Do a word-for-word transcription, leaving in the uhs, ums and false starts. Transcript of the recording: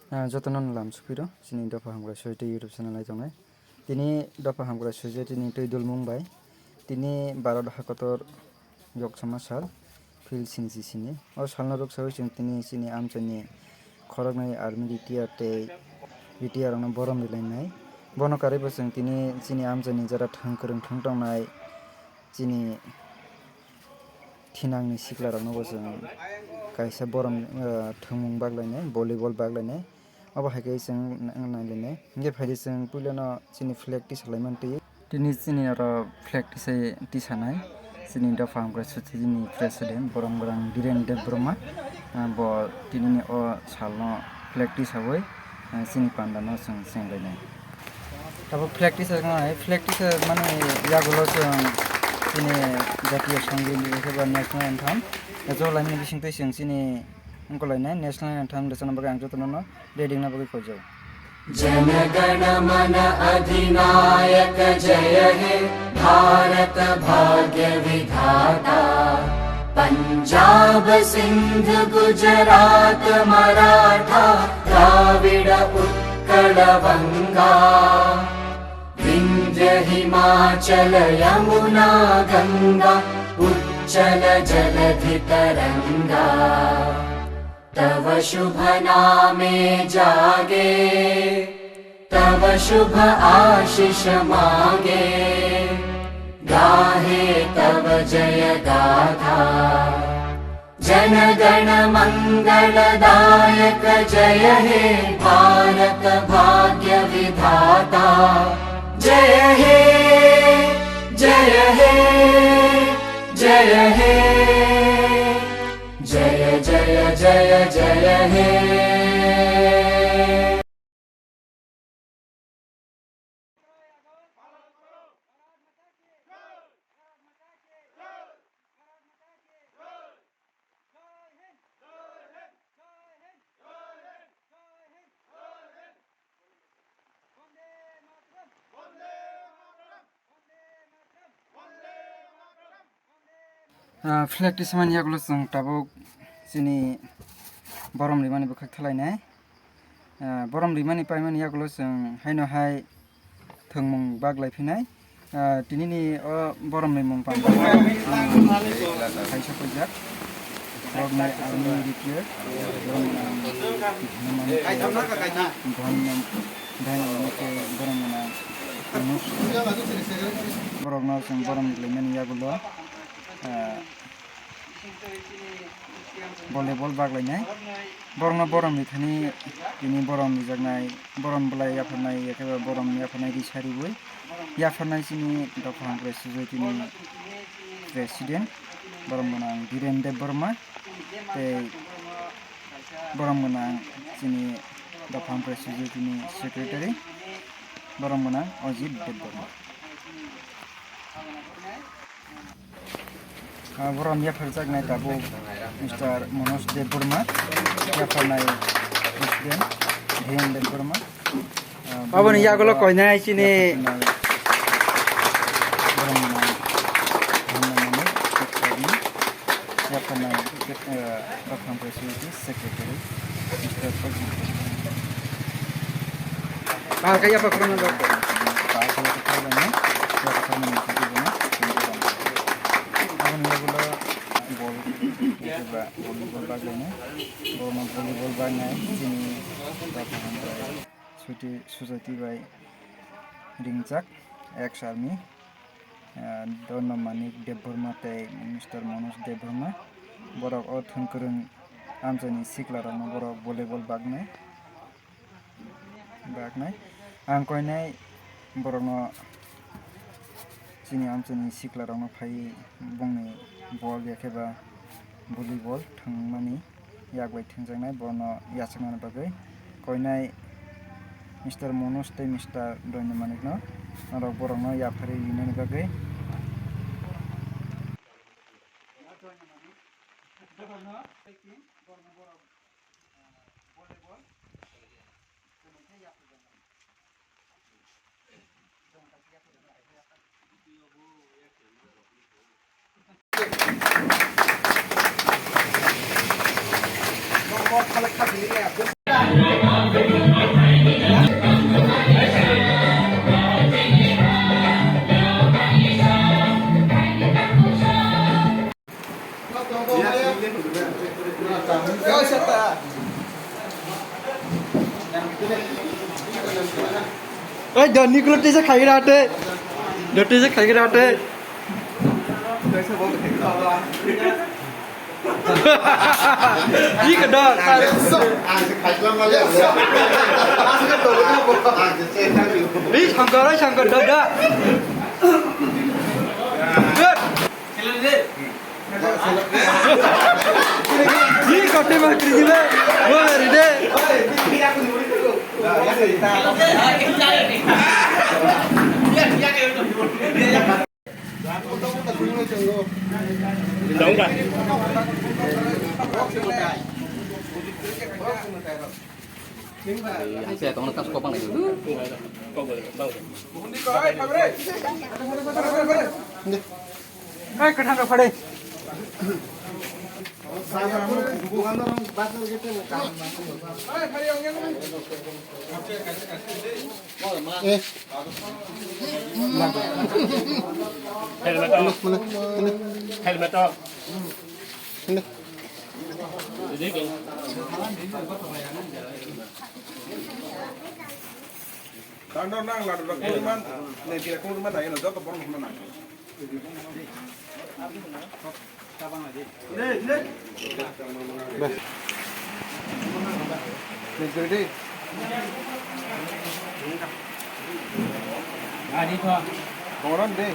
Ah, jotono lam sukphiro chini Dopha Hamkrai Society YouTube channel nai tongnai. Tini Dopha Hamkrai Society ni twi dulmung bai tini Bharat hakotor yoksama sal phil sini sini. O salno rwksawi chwng tini chini amchaini khoroknwi army retire tei retire rokno borom rilainai. Bono karwi bo chwng tini chini amchaini jara thang kwrwng thang tongnai chini thinangni siklarokno bo chwng kaisa borom, eh, thwngmung baklainai, volleyball baklainai. Obo hai khe chwng nailainai. Hinkhe phaidi chwng puilano chini flag tisalaimani twi. Tini chini oro flag tisai, tisanai. Chini Dopha Hamkrai Society ni president, borom gwnang Dhiren Debbarma. Ah, bo tinini o salno flag tisawi, ah, chini pandano chwng chenglainai. Tabuk flag tisajaknai, flag tisajakmani yagulo chwng chini jatiyo songit ni khe ba national anthem. Joto laimani bisingtwi chwng chini wngkolainai national anthem rwchapna bagwi ang jotono no ready wngna bagwi koijak. Jana गण मन अधिनायक जय हे भारत भाग्य विधाता। पंजाब सिंध गुजरात मराठा द्राविड़ उत्कल बंगा। विंध्य हिमाचल यमुना गंगा उच्छल जलधि तरंगा। तव शुभ नामे जागे, तव शुभ आशीष मागे, गाहे तव जय गाथा। जन गण मंगल दायक जय हे भारत भाग्य विधाता। जय हे, जय हे, जय हे। जय जय जय जय हे। Ah, flag tisamani yagulo chwng tabuk chini borom rimani bwkhak thalainai. Ah, borom rimani paimani yagulo chwng haino hai thwngmung bak lai phinai. Ah, tinini o borom rimung panda, ah, kaisa pojak. Borok nai army retire. Borok nai, borok nai, borok nai, borok no chwng borom rimani yagulo, ah, volleyball bak lainai. Borokno borom rithani tini borom rijaknai, borom bwlai yapharnai, yakhe ba borom yapharnai risa riwi yapharnai chini Dopha Hamkrai Society ni president, borom gwnang Dhiren Debbarma, tei borom gwnang chini Dopha Hamkrai Society ni secretary, borom gwnang Ajit Debbarma. Ah, borom yapharjaknai tabuk Mister Manoj Debbarma, yapharnai president Dhiren Debbarma. Ah, aboni yagulo koinai chini yapharnai borom gwnang Dhanna Manik, yapharnai, eh, Dopha Hamkrai Society secretary, Mister Ajit Debbarma. Bahar kaya apa kurang ada? Bahar kaya apa kurang ada? Bahar kaya apa kurang ada? Aboni yagulo bol, ba volleyball baglai nai. Borokno volleyball bagnai chini Dopha Hamkrai Society, Society bai ringjak ex army, ah, Dhanna Manik Debbarma tei Mister Manoj Debbarma. Borok o thwngkwrwng amchaini siklarokno borok volleyball bagnai. Baknai. Ang koinai borokno chini amchaini siklarokno phaiwi bongni bol yakhe ba volleyball thwngmani yak bai thwngjaknai, bono yachaknani bagwi koinai Mister Manoj tei Mister Dhanna Manikno norok borokno yapharwi rinani bagwi. Oi, Johnny Cruz tisa khai rate. Johnny tisa khai rate. Ih, kedok. Ih, sangkar, ih, sangkar, dada. Good. Ih, kote ma kiri ba. Bo meri de. Yang saya tong lekas kopang itu. Hai, kwthang rok phade. Eh. Helmet off. Helmet off. Tando nang ladu rok kuri man, ne kira kuri man, ayo joto borok no nang. Komoran de.